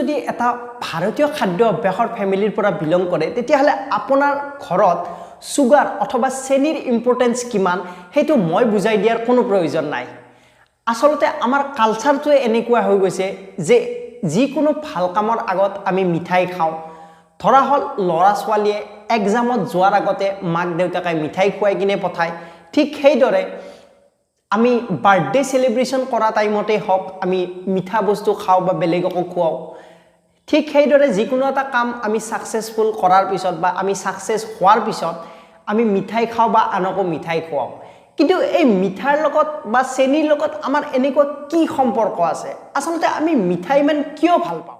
যদি এটা ভাৰতীয় খাদ্য অভ্যাসৰ ফেমিলিৰ পৰা বিলং কৰে, তেতিয়াহ'লে আপোনাৰ ঘৰত চুগাৰ অথবা চেনিৰ ইম্পৰ্টেঞ্চ কিমান, সেইটো মই বুজাই দিয়াৰ কোনো প্ৰয়োজন নাই। আচলতে আমাৰ কালচাৰটোৱে এনেকুৱা হৈ গৈছে যে যিকোনো ভাল কামৰ আগত আমি মিঠাই খাওঁ। ধৰা হ'ল, ল'ৰা ছোৱালীয়ে এক্সামত যোৱাৰ আগতে মাক দেউতাকে মিঠাই খুৱাই কিনে পঠায়। ঠিক সেইদৰে আমি বাৰ্থডে চেলিব্ৰেশ্যন কৰা টাইমতে হওক, আমি মিঠা বস্তু খাওঁ বা বেলেগকো খুৱাওঁ। ঠিক সেইদৰে যিকোনো এটা কাম আমি ছাকচেছফুল কৰাৰ পিছত বা আমি ছাকচেছ হোৱাৰ পিছত আমি মিঠাই খাওঁ বা আনকো মিঠাই খুৱাওঁ। কিন্তু এই মিঠাৰ লগত বা চেনিৰ লগত আমাৰ এনেকুৱা কি সম্পৰ্ক আছে? আচলতে আমি মিঠাই ইমান কিয় ভাল পাওঁ?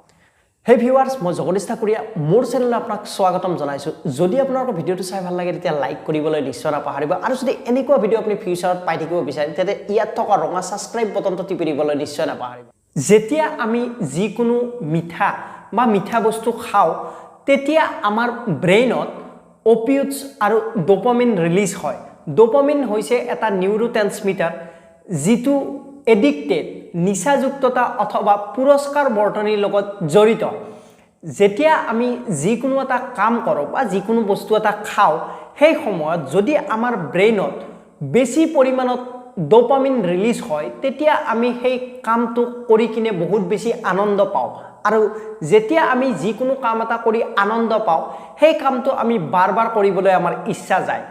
হে ভিউৱাৰ্ছ, মই জগদীশ ঠাকুৰীয়া, মোৰ চেনেলত আপোনাক স্বাগতম জনাইছোঁ। যদি আপোনালোকৰ ভিডিঅ'টো চাই ভাল লাগে, তেতিয়া লাইক কৰিবলৈ নিশ্চয় নাপাহৰিব আৰু যদি এনেকুৱা ভিডিঅ' আপুনি ফিউচাৰত পাই থাকিব বিচাৰে, তেতিয়া ইয়াত থকা ৰঙা ছাবস্ক্ৰাইব বটনটো টিপি দিবলৈ নিশ্চয় নাপাহৰিব। যেতিয়া আমি যিকোনো মিঠা বা মিঠা বস্তু খাওঁ, তেতিয়া আমাৰ ব্ৰেইনত অপিয়ডছ আৰু ডোপামিন ৰিলিজ হয়। ডোপামিন হৈছে এটা নিউৰো ট্ৰেন্সমিটাৰ, যিটো এডিক্টেড, নিচাযুক্ততা অথবা পুৰস্কাৰ বৰ্তনীৰ লগত জড়িত। যেতিয়া আমি যিকোনো এটা কাম কৰোঁ বা যিকোনো বস্তু এটা খাওঁ, সেই সময়ত যদি আমাৰ ব্ৰেইনত বেছি পৰিমাণত ডোপামিন ৰিলিজ হয়, তেতিয়া আমি সেই কামটো কৰি কিনে বহুত বেছি আনন্দ পাওঁ। আৰু যেতিয়া আমি যিকোনো কাম এটা কৰি আনন্দ পাওঁ, সেই কামটো আমি বাৰ বাৰ কৰিবলৈ আমাৰ ইচ্ছা যায়।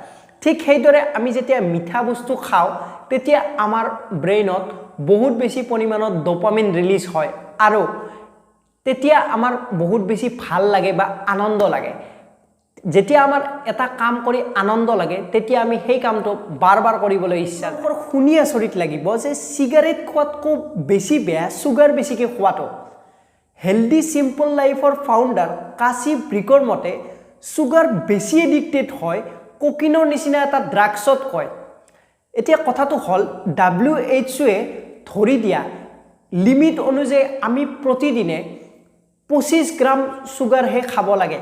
ঠিক সেইদৰে আমি যেতিয়া মিঠা বস্তু খাওঁ, তেতিয়া আমাৰ ব্ৰেইনত বহুত বেছি পৰিমাণত ডোপামিন ৰিলিজ হয় আৰু তেতিয়া আমাৰ বহুত বেছি ভাল লাগে বা আনন্দ লাগে। যেতিয়া আমাৰ এটা কাম কৰি আনন্দ লাগে, তেতিয়া আমি সেই কামটো বাৰ বাৰ কৰিবলৈ ইচ্ছা কৰে। শুনি আচৰিত লাগিব যে চিগাৰেট খোৱাতকৈ বেছি বেয়া চুগাৰ বেছিকৈ খোৱাটো। হেল্ডি চিম্পল লাইফৰ ফাউণ্ডাৰ কাশী ব্ৰিকৰ মতে চুগাৰ বেছি এডিক্টেড হয় কোকিনৰ নিচিনা এটা ড্ৰাগছতকৈ। এতিয়া কথাটো হ'ল, WHO এ ধৰি দিয়া লিমিট অনুযায়ী আমি প্ৰতিদিনে 25 গ্ৰাম চুগাৰহে খাব লাগে।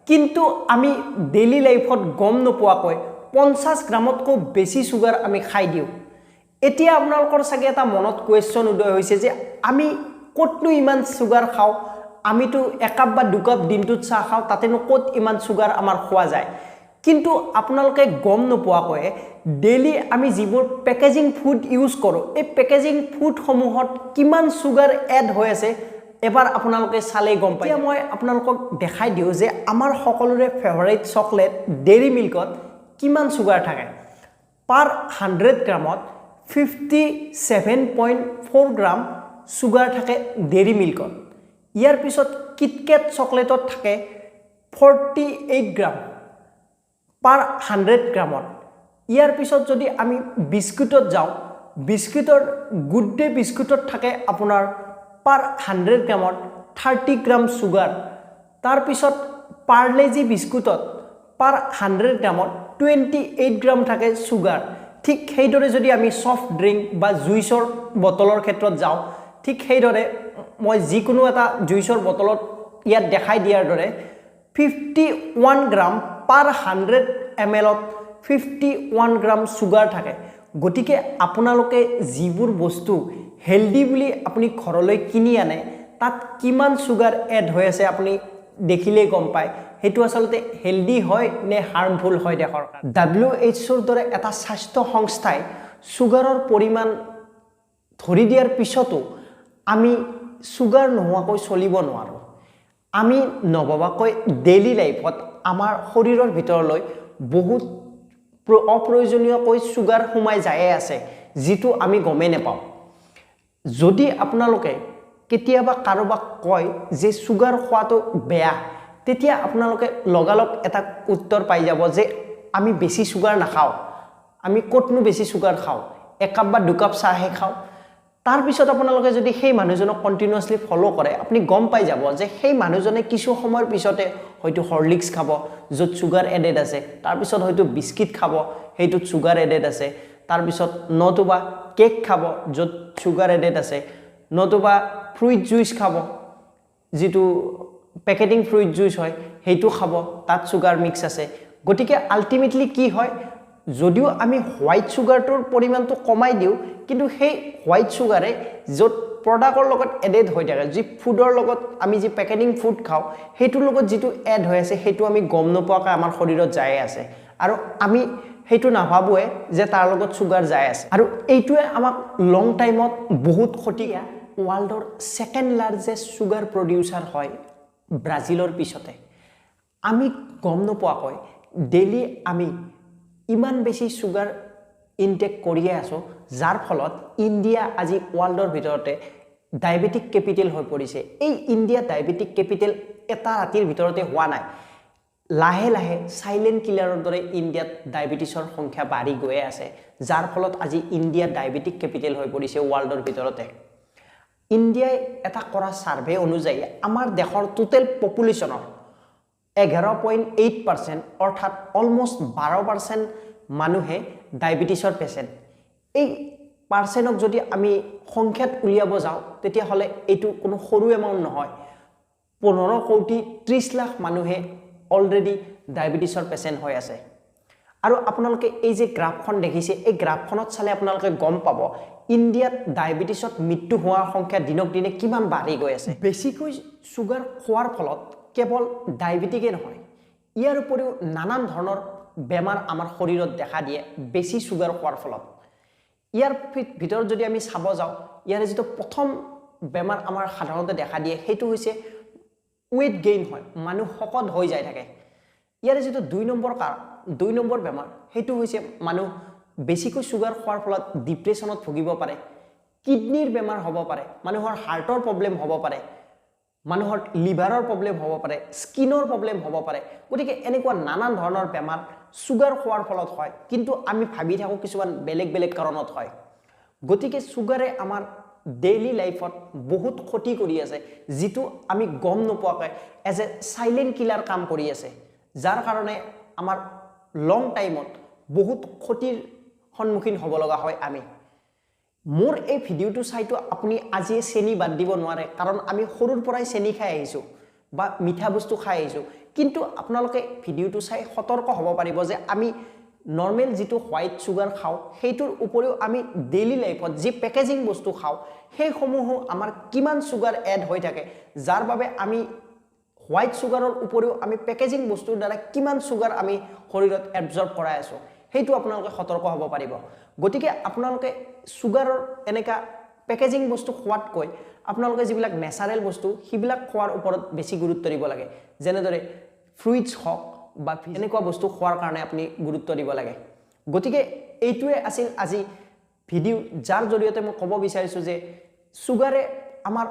কিন্তু আমি ডেইলি লাইফত গম নোপোৱাকৈ 50 গ্ৰামতকৈ বেছি চুগাৰ আমি খাই দিওঁ। এতিয়া আপোনালোকৰ চাগে এটা মনত কুৱেশ্যন উদয় হৈছে যে আমি ক'তনো ইমান চুগাৰ খাওঁ? আমিতো একাপ বা দুকাপ দিনটোত চাহ খাওঁ, তাতেনো ক'ত ইমান চুগাৰ আমাৰ খোৱা যায়? কিন্তু আপোনালোকে গম নোপোৱাকৈয়ে ডেইলি আমি যিবোৰ পেকেজিং ফুড ইউজ কৰোঁ, এই পেকেজিং ফুডসমূহত কিমান চুগাৰ এড হৈ আছে, এবাৰ আপোনালোকে চালেই গম পায়। এতিয়া মই আপোনালোকক দেখাই দিওঁ যে আমাৰ সকলোৰে ফেভাৰিট চকলেট ডেইৰী মিল্কত কিমান চুগাৰ থাকে। পাৰ 100 গ্ৰামত 57.4 গ্ৰাম চুগাৰ থাকে ডেইৰী মিল্কত। ইয়াৰ পিছত কিটকেট চকলেটত থাকে 48 গ্ৰাম পাৰ 100 গ্ৰামত। ইয়াৰ পিছত যদি আমি বিস্কুটত যাওঁ, বিস্কুটৰ গুড ডে বিস্কুটত থাকে আপোনাৰ পাৰ 100 গ্ৰামত 30 গ্ৰাম চুগাৰ। তাৰপিছত পাৰ্লেজি বিস্কুটত পাৰ 100 গ্ৰামত 28 গ্ৰাম থাকে চুগাৰ। ঠিক সেইদৰে যদি আমি ছফ্ট ড্ৰিংক বা জুইচৰ বটলৰ ক্ষেত্ৰত যাওঁ, ঠিক সেইদৰে মই যিকোনো এটা জুইচৰ বটলত ইয়াত দেখাই দিয়াৰ দৰে 51 গ্ৰাম পাৰ 100 এম এলত 51 গ্ৰাম চুগাৰ থাকে। গতিকে আপোনালোকে যিবোৰ বস্তু হেল্ডি বুলি আপুনি ঘৰলৈ কিনি আনে, তাত কিমান চুগাৰ এড হৈ আছে, আপুনি দেখিলেই গম পায় সেইটো আচলতে হেল্ডি হয় নে হাৰ্মফুল হয় দেহৰ কাৰণে। WHO ৰ দৰে এটা স্বাস্থ্য সংস্থাই চুগাৰৰ পৰিমাণ ধৰি দিয়াৰ পিছতো আমি চুগাৰ নোহোৱাকৈ চলিব নোৱাৰোঁ। আমি নভবাকৈ ডেইলি লাইফত আমাৰ শৰীৰৰ ভিতৰলৈ বহুত অপ্ৰয়োজনীয়কৈ চুগাৰ সোমাই যায়ে আছে, যিটো আমি গমেই নাপাওঁ। যদি আপোনালোকে কেতিয়াবা কাৰোবাক কয় যে চুগাৰ খোৱাটো বেয়া, তেতিয়া আপোনালোকে লগালগ এটা উত্তৰ পাই যাব যে আমি বেছি চুগাৰ নাখাওঁ, আমি ক'তনো বেছি চুগাৰ খাওঁ, একাপ বা দুকাপ চাহহে খাওঁ। তাৰপিছত আপোনালোকে যদি সেই মানুহজনক কণ্টিনিউৱাছলি ফ'ল' কৰে, আপুনি গম পাই যাব যে সেই মানুহজনে কিছু সময়ৰ পিছতে হয়তো হৰলিক্স খাব, য'ত চুগাৰ এডেড আছে। তাৰপিছত হয়তো বিস্কিট খাব, সেইটোত চুগাৰ এডেড আছে। তাৰপিছত নতুবা কেক খাব, য'ত চুগাৰ এডেড আছে। নতুবা ফ্ৰুইট জুইচ খাব, যিটো পেকেটিং ফ্ৰুইট জুইচ হয়, সেইটো খাব, তাত চুগাৰ মিক্স আছে। গতিকে আল্টিমেটলি কি হয়? যদিও আমি হোৱাইট চুগাৰটোৰ পৰিমাণটো কমাই দিওঁ, কিন্তু সেই হোৱাইট চুগাৰে য'ত প্ৰডাক্টৰ লগত এডেড হৈ থাকে, যি ফুডৰ লগত আমি যি পেকেটিং ফুড খাওঁ সেইটোৰ লগত যিটো এড হৈ আছে সেইটো আমি গম নোপোৱাকৈ আমাৰ শৰীৰত যায়ে আছে আৰু আমি সেইটো নাভাবোৱে যে তাৰ লগত চুগাৰ যাই আছে। আৰু এইটোৱে আমাক লং টাইমত বহুত ক্ষতি। ৱৰ্ল্ডৰ ছেকেণ্ড লাৰ্জেষ্ট চুগাৰ প্ৰডিউচাৰ হয় ব্ৰাজিলৰ পিছতে। আমি গম নোপোৱাকৈ ডেইলি আমি ইমান বেছি চুগাৰ ইনটেক কৰিয়ে আছোঁ, যাৰ ফলত ইণ্ডিয়া আজি ৱৰ্ল্ডৰ ভিতৰতে ডায়েবেটিক কেপিটেল হৈ পৰিছে। এই ইণ্ডিয়া ডায়েবেটিক কেপিটেল এটা ৰাতিৰ ভিতৰতে হোৱা নাই, লাহে লাহে চাইলেণ্ট কিলাৰৰ দৰে ইণ্ডিয়াত ডায়েবেটিছৰ সংখ্যা বাঢ়ি গৈয়ে আছে, যাৰ ফলত আজি ইণ্ডিয়া ডায়েবেটিক কেপিটেল হৈ পৰিছে ৱৰ্ল্ডৰ ভিতৰতে। ইণ্ডিয়াই এটা কৰা ছাৰ্ভে অনুযায়ী আমাৰ দেশৰ টোটেল পপুলেশ্যনৰ 11.8% অৰ্থাৎ অলমষ্ট 12% মানুহে ডায়েবেটিছৰ পেচেণ্ট। এই পাৰ্চেণ্টক যদি আমি সংখ্যাত উলিয়াব যাওঁ তেতিয়াহ'লে এইটো কোনো সৰু এমাউণ্ট নহয়। 15 কোটি 30 লাখ মানুহে অলৰেডি ডায়েবেটিছৰ পেচেণ্ট হৈ আছে। আৰু আপোনালোকে এই যে গ্ৰাফখন দেখিছে, এই গ্ৰাফখনত চালে আপোনালোকে গম পাব ইণ্ডিয়াত ডায়েবেটিছত মৃত্যু হোৱাৰ সংখ্যা দিনক দিনে কিমান বাঢ়ি গৈ আছে। বেছিকৈ চুগাৰ খোৱাৰ ফলত কেৱল ডায়েবেটিকে নহয়, ইয়াৰ উপৰিও নানান ধৰণৰ বেমাৰ আমাৰ শৰীৰত দেখা দিয়ে বেছি চুগাৰ খোৱাৰ ফলত। ইয়াৰ ভিতৰত যদি আমি চাব যাওঁ, ইয়াৰে যিটো প্ৰথম বেমাৰ আমাৰ সাধাৰণতে দেখা দিয়ে সেইটো হৈছে ৱেইট গেইন হয়, মানুহ শকত হৈ যাই থাকে। ইয়াৰে যিটো দুই নম্বৰ বেমাৰ সেইটো হৈছে মানুহ বেছিকৈ চুগাৰ খোৱাৰ ফলত ডিপ্ৰেশ্যনত ভুগিব পাৰে, কিডনীৰ বেমাৰ হ'ব পাৰে, মানুহৰ হাৰ্টৰ প্ৰব্লেম হ'ব পাৰে, মানুহৰ লিভাৰৰ প্ৰব্লেম হ'ব পাৰে, স্কিনৰ প্ৰব্লেম হ'ব পাৰে। গতিকে এনেকুৱা নানান ধৰণৰ বেমাৰ চুগাৰ খোৱাৰ ফলত হয়, কিন্তু আমি ভাবি থাকোঁ কিছুমান বেলেগ বেলেগ কাৰণত হয়। গতিকে চুগাৰে আমাৰ ডেইলি লাইফত বহুত ক্ষতি কৰি আছে, যিটো আমি গম নোপোৱাকৈ এজ এ চাইলেণ্ট কিলাৰ কাম কৰি আছে, যাৰ কাৰণে আমাৰ লং টাইমত বহুত ক্ষতিৰ সন্মুখীন হ'ব লগা হয়। আমি মোৰ এই ভিডিঅ'টো চাইতো আপুনি আজিয়ে চেনি বাদ দিব নোৱাৰে, কাৰণ আমি সৰুৰ পৰাই চেনি খাই আহিছোঁ বা মিঠা বস্তু খাই আহিছোঁ। কিন্তু আপোনালোকে ভিডিঅ'টো চাই সতৰ্ক হ'ব পাৰিব যে আমি নৰ্মেল যিটো হোৱাইট চুগাৰ খাওঁ সেইটোৰ উপৰিও আমি ডেইলি লাইফত যি পেকেজিং বস্তু খাওঁ সেইসমূহো আমাৰ কিমান চুগাৰ এড হৈ থাকে, যাৰ বাবে আমি হোৱাইট চুগাৰৰ উপৰিও আমি পেকেজিং বস্তুৰ দ্বাৰা কিমান চুগাৰ আমি শৰীৰত এবজৰ্ব কৰাই আছোঁ, সেইটো আপোনালোকে সতৰ্ক হ'ব পাৰিব। গতিকে আপোনালোকে চুগাৰৰ এনেকুৱা পেকেজিং বস্তু খোৱাতকৈ আপোনালোকে যিবিলাক নেচাৰেল বস্তু সেইবিলাক খোৱাৰ ওপৰত বেছি গুৰুত্ব দিব লাগে, যেনেদৰে ফ্ৰুইটছ হওক বা এনেকুৱা বস্তু খোৱাৰ কাৰণে আপুনি গুৰুত্ব দিব লাগে। গতিকে এইটোৱে আছিল আজি ভিডিঅ', যাৰ জৰিয়তে মই ক'ব বিচাৰিছোঁ যে চুগাৰে আমাৰ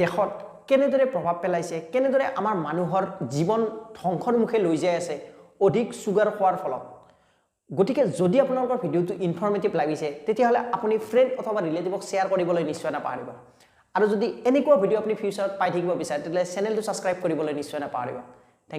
দেশত কেনেদৰে প্ৰভাৱ পেলাইছে, কেনেদৰে আমাৰ মানুহৰ জীৱন ধ্বংসৰ মুখে লৈ যাই আছে অধিক চুগাৰ খোৱাৰ ফলত। গতিকে যদি আপোনালোকৰ ভিডিঅ'টো ইনফৰ্মেটিভ লাগিছে তেতিয়াহ'লে আপুনি ফ্ৰেণ্ড অথবা ৰিলেটিভক শ্বেয়াৰ কৰিবলৈ নিশ্চয় নাপাহৰিব। আৰু যদি এনেকুৱা ভিডিঅ' আপুনি ফিউচাৰত পাই থাকিব বিচাৰে তেতিয়াহ'লে চেনেলটো ছাবস্ক্ৰাইব কৰিবলৈ নিশ্চয় নাপাহৰিব।